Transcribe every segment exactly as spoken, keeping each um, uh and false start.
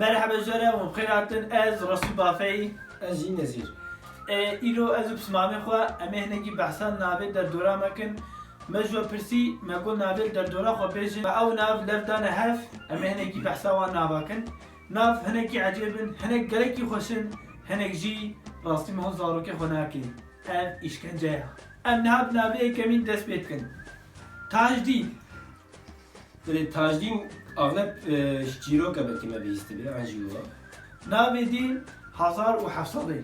Merheba ji we re û bi xêr hatin. Ez Resûl Bafeyî. Ez jî Nezîr. E, îro ez û pismamê xwe em ê hinekî behsa navê derdora me kin. Me ji we pirsî, me got navê li derdora xwe bêjin. Me ew nav lev dane hev, em ê hinekî behsa wan nava kin. Nav hinekî ecêb in, hinek gelekî xweş in, hinek jî rastî me hûn zarokê xwe nakê. Ev îşkence ye. Em niha bi navê yekemîn dest pê dikin. Tajdîn. Belê, Tajdîn axleb, e, ji çîroke belkî me bihîstibe, an jî wiha. Navê dî hezar û heft sedê.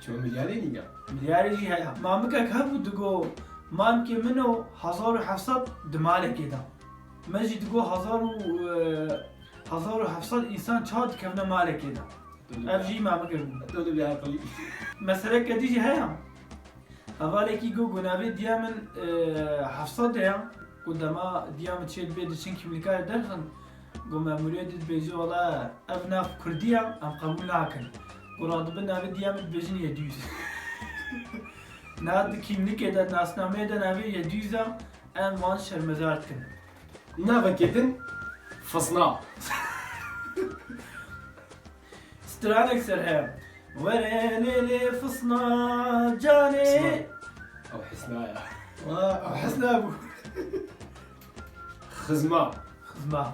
Çima milyarê nîne? Milyarê jî heye. Mamikek hebû digo, mamikê min o hezar û heft sed di malekê de. Me jî digo hezar û, e, hezar û heft sed însan çawa dikevne malekê de. Ev jî mamikek bû. Dolu bir aqilî. Meseleke dî jî heye. Hevalekî got, got navê diya min, e, Hefsa de ya. Got dema diya min çê dibê diçin kîmlîkayê derxin. Got memûriyê dî dibêje wala ev nav kurdî ya, em qebûl nakin. Got radibin navê diya min dibêjin yedi yüz. Na di kîmlîkê de, nasnameyê de navê yedi yüz a, em wan şermezar dikin. Navekê din Fisna. Stranek ser heye. Were lê lê fisna canê. Fisna. Ew hisna ya. Wa, ew hisna bû. Xizma. Xizma.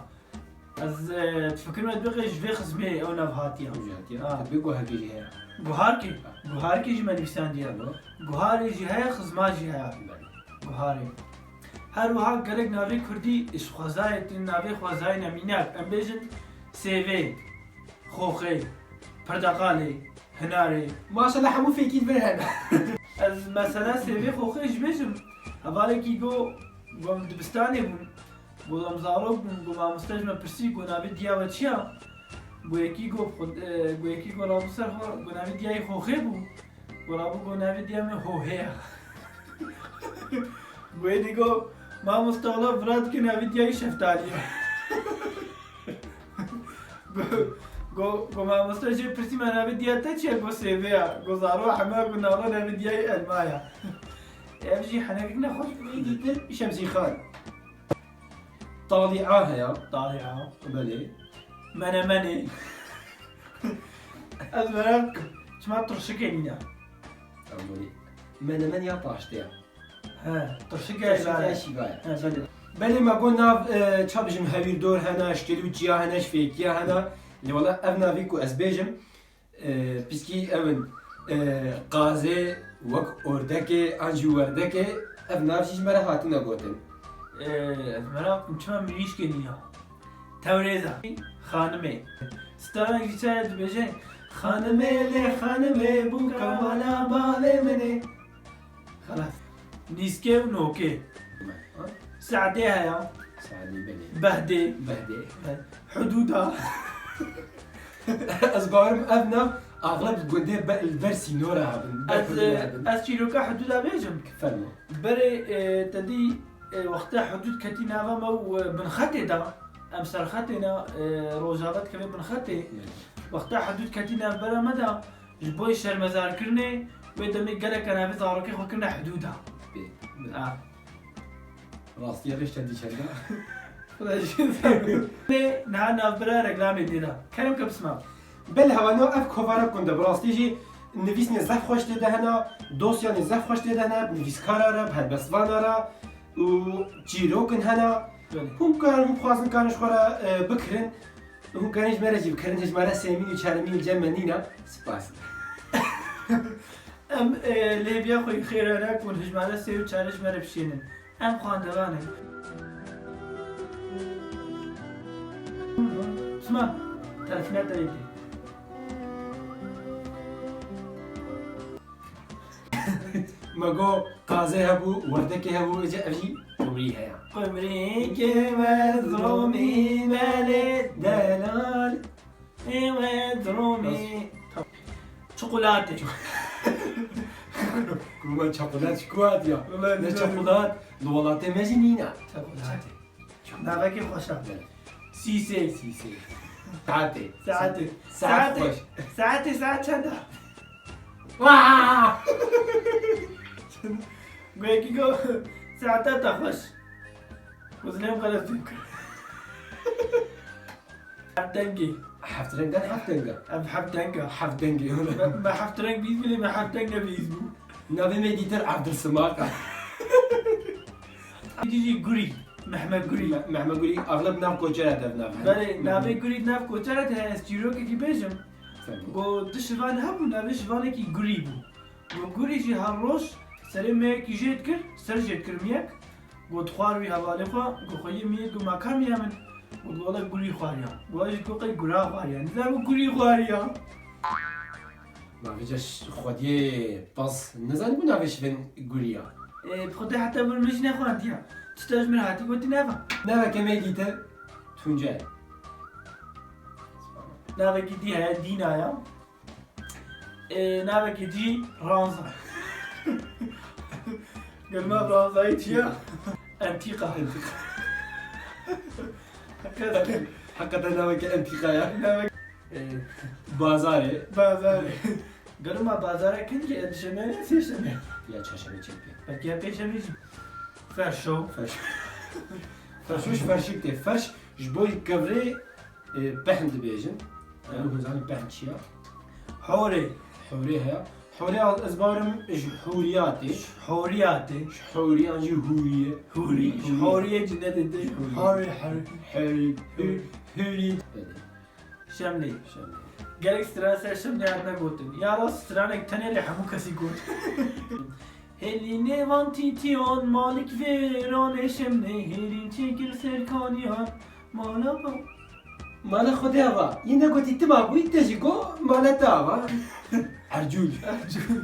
Ez, e, difikirim ez bixê ji vê xizmê ew nav hatiye. Ew jî hatiye. Ha. Tabii guharkê jî heye. Guharkê? Ha. Guharkê jî me nivîsandiye. Tamam. Guharê jî heye, xizma jî heye. Belê. Guharê. Her wiha gelek navê kurdî ji xwezayê tê, navê xwezayê ne mînak. Em bêjin sêvê. Xoxê, pirdeqalê, hinarê. Maşallah hemû fêkî vir hene. Ez mesela sêvê xoxê ji bêjim. Hevalekî got, got em dibistanê bûn. Got em zarok bûn, got mamoste ji me pirsî, got navê diya we çi ya? Got yekî got, xwe, e, got yekî got rabû ser xwe, got navê diyayê xoxê bû. Got rabû got navê diya me Hohê ya. Got êdî got, mamoste wala vira dike navê diyayê şeftalî ya. Go, go, go mamoste jê pirsî me navê diya te çi ye? Go sêvê ya. Go zaro heme go nava navê diyayê elma ya. Ev jî henekek ne xweş bû. Îdî din Şemsî Xan. Talîa heye. Talîa. Belê. Menemenê. Ez merak dikim. Çima turşikê nîne? Ew belê. Menemen ya taştê ya. He, turşik ya. Turşik ya şîva ya. He, belê. Belê me got nav, e, ça bijim hewîrdor hene, şkêl û çiya hene, ji fêkiya hene. Lê wala ev navî ku ez bêjim, e, piskî ew in, e, qazê wek ordekê an jî werdekê, ev nav jî ji me re hatine gotin. E, ez merak dikim çima mirîşkê nîne. Tewrêza. Xanimê. Stranek jî çaye dibêje, xanimê lê xanimê bû kamala bavê min ê. Xelas. Nîskê û nokê. Ha? Se'dê heye. Se'dê, belê. Behdê. Behdê. Hudûda. Ez bawerim ev nav axleb gundê be-, li ber sînora hebin, ber hudûda hebin. Ez çîroka hudûda bêjim. Fermo. Berê, e, te dî, e, wexta hudûd ketî nava me û, e, binxetê de, em serxetê ne, e, rojava dikeve binxetê. Belê. Wexta hudûd ketî navbera me de, Ji bo şermezarkirinê wê demê gelek navê zarokê xwe kirine hidûda. Bê, bê. A. Rastî rêş te dî çenda. Bê, niha navbera reklamê dê de. Kerem ke bisma. Belê hevalno, ev kovara gund e. Bi rastî jî nivîsnê zehf xweş tê de hene, dosyanê zehf xweş tê de hene, bi nivîskara re, bi helbestvana re û çîrokin hene. Belê. Hûn karin, hûn xwazin karin ji xwe re, e, bikirin. Hûn karin ji me re jî bikirin, hejmara sêmîn û çaremîn li cem me nîne. Spas. Em, e, lêviya xwe yê xêrane ku hejmara sê û çar ji me re bişênin. Em xwendevan in. Sima, telefîna te yê dî. Me got qazê hebû, werdekê hebû, êca ev jî qumrî heye. Qumrîkê me ziromî belê delal. Ê me ziromî. Çikolatê. Kurban çikolat ji ku hatiya? Wala ne çikolat, li welatê me jî nîne. Çikolatê. Navekî xweş e. Sîsê. Sîsê. Saetê. Saetê. Saet xweş. Saetê, saet çend e? Wah! Goyekî go saeta te xweş. Kuzinem xelas dû kir. Heft dengê. Heft reng ne, heft deng e. Ev heft deng e. Heft dengê. Me, me heft reng bîst bû, lê me heft deng nebîst bû. Navê me dîtir Evdilsimak e. Dî jî Gurî. Mehmet Gurî. Me-, Mehmet Gurî, axleb nav koçera dev nav. Belê, navê Gurî nav koçera te, ez çîrokekî bêjim. Go du şivan hebû, navê şivanekî Gurî bû. Go Gurî jî her roj serê meyekî jê dikir, ser jê dikir meyek. Got xwar wî hevalê xwe, got xweyê miyê, got ma ka miya min? Got wele gurî xwariya. Got jî got qey gura xwariya. Nizam got gurî xwariya. Ma vêca xwediyê pez nizanî ku navê şivên gurî ya. Ê, bi xwedê heta bin min jî nexwandiya. Tişta ji min hatî gotî neva. Naveke me dîte Tuncel. Navekî dî heye, Dîna ya. Ê, navekî dî Ranza. Gelma Ranzayî çi ya? Entîqa. Entîqa. Hakikaten. Hakikaten navekî entîqa ya. Navek. Ê, Bazarê. Bazarê. Gelma bazara kengî, dişemê ne sêşemê? Ya çarşemê çêpê. Belkî ya pêşemê jî. Ferşo. Ferşo. Ferşo ji ferşik tê. Ferş ji bo kevirê E, pehn dibêjin. Em hûn zanin pehn çi ya? Horê. Horê heye. Horê ez bawerim ji hûriya tê. Ji hûriya tê. Ji hûriya jî hûriye. Hûrî. Ji hûriyê cî nedê tê. Horê, horê. Horî. Hûrî. Hûrî. Şemlê. Şemlê. Gelek stran ser Şemlê hatine gotin. Ya rast stranek tenê lê hemû kesî got. Hêlî nêvan tîtiyon malik vêranê Şemlê hêrîn çêkir serkaniyan. Mala ba. Mala Xwedê ava. Yî negotî ti ma bûyî, te jî got mala te ava. Ercûl. Ercûl.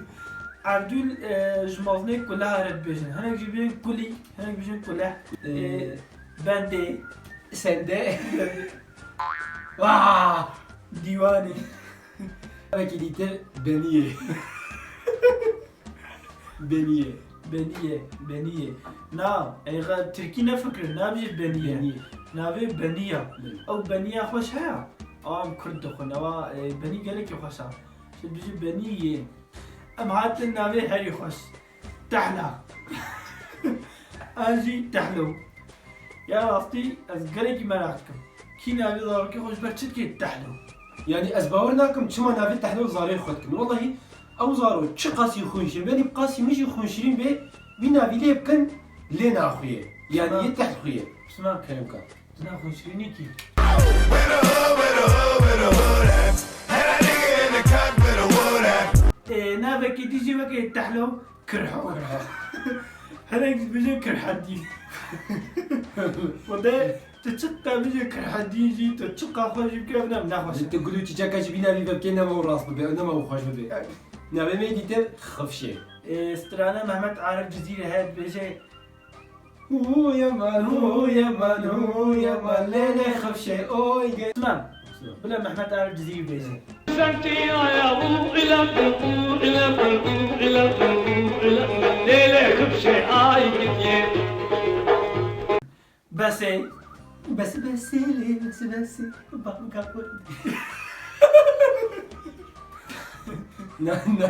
Ercûl, e, ji mazinê kuleha re dibêjin. Hinek jî bêjin kulî, hinek bêjin kuleh. E, E, bendê. Sende. Vah! Dîwanê. Belkî dîtir beniyê. Beniyê. Beniyê, beniyê. Na, ey, tirkî nefikirin, nabijî beniyê. Beniyê. Navê beniya. Benî. Ew beniya xweş heye? Awa em kurd dixwin, ewa, e, benî gelekî xweş e. Şi bijî beniyê. Em hatin navê herî xweş. Tehla. An jî tehlo. Ya rastî ez gelekî meraq dikim. Kî navê zarokê xwe ji ber çi dikê tehlo? Yanî ez bawer nakim çima navê tehlo zarê xwe dikin. Wellahî ew zaro çiqasî xwînşîn be, yanî bi qasî min jî xwînşirîn bê, vî navî lê bikin lê naxuye. Yanî yê tehl xuye. Pisman. Kerem ka. Dina xwînşirînî kî? Ê, navekî dî jî weke tehlo. Kirha. Kirha. Hinek jî dibêje kirhedî. Xwedê tu çiqa bêje kirhedî jî, tu çiqa xwe jî bike, ev ne, ne xweş e. Tu gul û çîçeka jî bîna vî vebkê nema û rast bibe, nema û xweş bibe. Evet. Navê me dîtir Xifşê. Ê, strana Mehmet Arif Cizîrî heye dibêje, Hu yeman, hu yeman, hu yeman, lê lê xifşê oy ge. Tamam. Bila Mehmet Arif Cizîrî bêje. Lê lê xifşê ay gidiye. Besê. Besi besi lê besi besi. Bak bak bak. Na, na,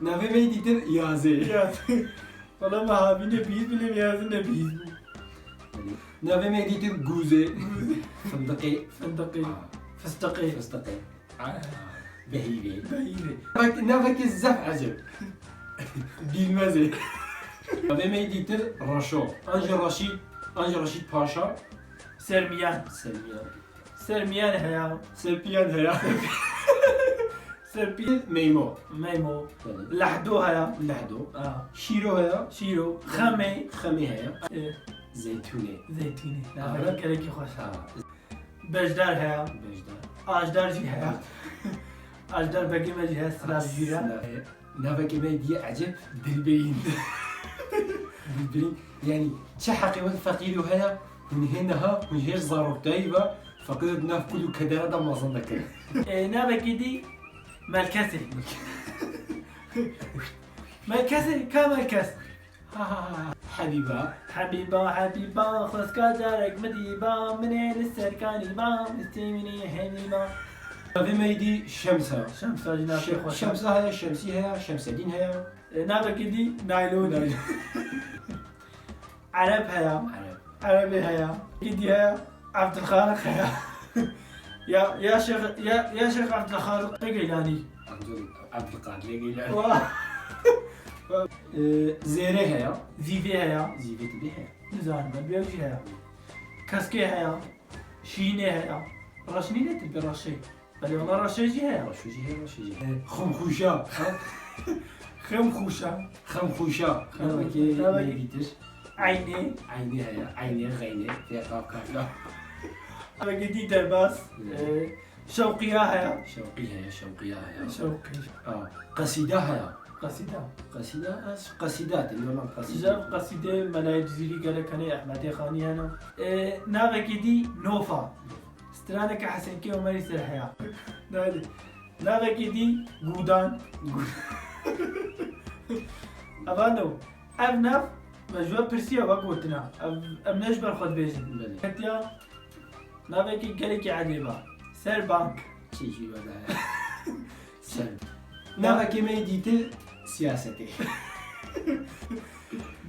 navê me dîtir Yazê. Yazê. Wala me havî ne bîst bû, lê yazî ne bîst bû. Navê me dîtir Gûzê. Gûzê. Findiqê. Findiqê. Aa. Fistiqê. Fistiqê. Aa. Behîvê. Behîvê. Bak, navekî zef ecêb. Dîlmezê. Navê me dîtir Reşo. An jî Reşîd, an jî Reşîd Paşa. Sermiyan. Sermiyan. Sermiyan heya. Serpiyan heya. Serpiyan. Meymo. Meymo. Belê. Lehdo heya. Lehdo. Ha. Şîro heya. Şîro. Xemê. Xemê heya. E. Zeytûnê. Zeytûnê. Ha. Navê gelekî xweş. Ha. Bejdar heya. Bejdar. Ajdar jî heya. Ajdar begê me jî heya, silav jî heya. Silav heya. Navekê me dî ecêb Dilbirîn. Dilbirîn, yanî çi heqê wek feqîrî heye, hûn hê niha, hûn hêj zaroktayî ve, feqîr di nav kul û kedere de mezin dikin. Ê, navekî dî Melkesê. Melkesê, ka Melkes? Ha, ha, ha. Hebîba. Hebîba, Hebîba, xweska carek min dîba, min ê li ser kanî ba, mistê min ê hemî ba. Navê me dî Şemsa. Şemsa jî navê Şe-, xweş e. Şemsa heye, Şemsî heye, Şemsedîn heye. E, navekî dî Naylonî. Naylon. Ereb heye. Ereb. Erebê heye. Kî dî heye? Evdilxaliq heye. Ya, ya Şêx, ya, ya Şêx Evdilxaliq Geylani. Evdil-, Evdilqadir Geylani. Wa. Ee, zêrê heye. Zîvê heye. Zîvê tibê heye. Nizanim, ez bêjî heye. Keskê heye. Şînê heye. Reşnî ne tibê reşê. Belê, wala reşê jî heye. Reşê jî heye, reşê jî heye. Ee, xemxûşa. Xemxûşa. Xemxûşa. Xemxûşa. Navekî, navekî. Neyê dîtir. Eynê. Eynê heye. Eynê, xeynê. Tê qaf kafla. Navekî dî derbas. Evet. Ee, Şewqiya heye. Şewqî heye, şewqiya heye. Şewqî. Ha, qesîda heye. Qesîda. Qesîda, ez qesîda te, normal qesîda. Ji qesîdê Melayê Cizîrî gelek hene, Ehmedê Xanî hene. Ee, navekî dî nofa. Straneke Hesênkê Omerî ser heye. Navê. Navekî dî Gûdan. Evano, ev nav me ji we pirsiya, we gotina. Ev, em ne ji ber xwe dibêjin. Belê. Ketiya navekî gelekî edêba. Ser bank. Çi jî weda ye. Ser. Navekî me yê dîtir siyasetê.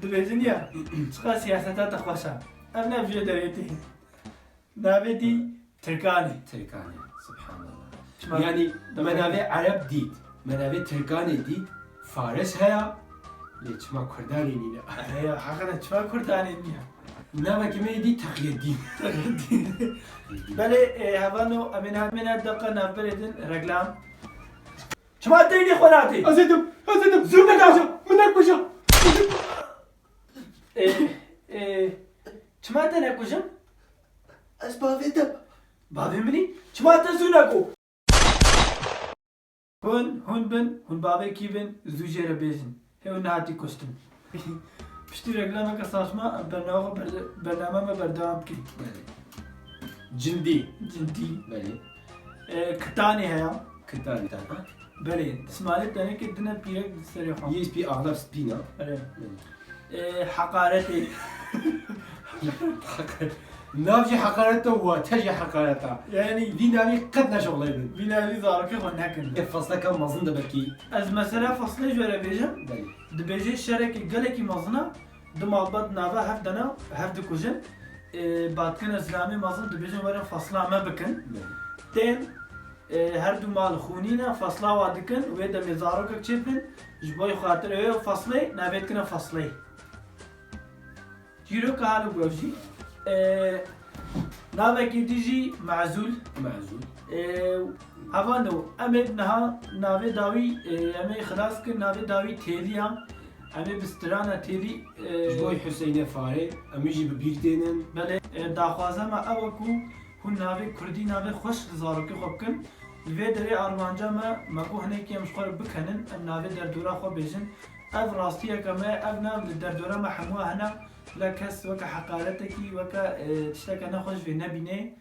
Dibêjin ya, çiqa siyaseta te xweş e. Ev nav ji wê derê tê. Navê dî Tirkanê. Tirkanê, subhanallah. Çima? Yani, me navê Ereb dît, me navê Tirkanê dît, Faris heye, lê çima Kurdanê nîne? Heya, heqene çima Kurdanê niye? Navekî me yê dî Teqiyedîn. Belê, e, hevano, em ê ne, em ê ne deqa navberê din, reklam. Çima teynê xwe natê? Ez ê dim, ez ê dim. Zû min bike. Nekuje, min nekuje. E, e, çima te nekujim? Ez bavê te. Bavê min î? Çima te zû negot? Hûn, hûn bin, hûn bavê kî bin, zû jê re bêjin. Hê hûn nehatî kuştin. Piştî reklameke saçma, bername xwe berde-, bername me berdewam bikin. Belê. Cindî. Cindî. Belê. E, kitanê heye. Kitanê, ha? Belê, dismalê tenekê dine pîrek bi serê xwe. Yê spî, axlaf spî ne? Belê. Belê. Ee, heqaretê. Heqaret. Nav jî heqaret e, wate jî heqaret e. Yani vî navî qet neşoxleynin. Vî navî zarokê xwe nekin. E, fasleka mezin de belkî. Ez mesela faslê ji we re bêjim. Belê. Dibêje şerekê gelekî mezin e. Du malbat nava hev dene, hev dikujin. Ê, batkine zilamê mezin dibêjin werin fasla me bikin. Belê. Tên, ê, her du mal xûnî ne, fasla wa dikin, wê demê zarokek çêbin, ji bo xatirê wê faslê, navê dikine faslê. Çîroka hal û gevjî, ê, navekî dî jî mezûl. Mezûl. Ê, Hevano, em ê niha navê dawî, ê, em ê xilas kin, navê dawî Têlî ya. Em ê bi strana Têlî, ê, Ji bo Huseyne Farê, em ê jî bi bîr tênin. Belê, ê, daxwaza me ew e ku hûn navê kurdî, navê xweş li zarokê xwe bikin. Li vê derê armanca me, me got hinekî em ji xwe re bikenin, em navê derdora xwe bêjin. Ev rastiyeke me ye, ev nav li derdora me hemû hene. Bila kes weke heqaretekî, weke, ê, tişteke nexweş vê nebîne.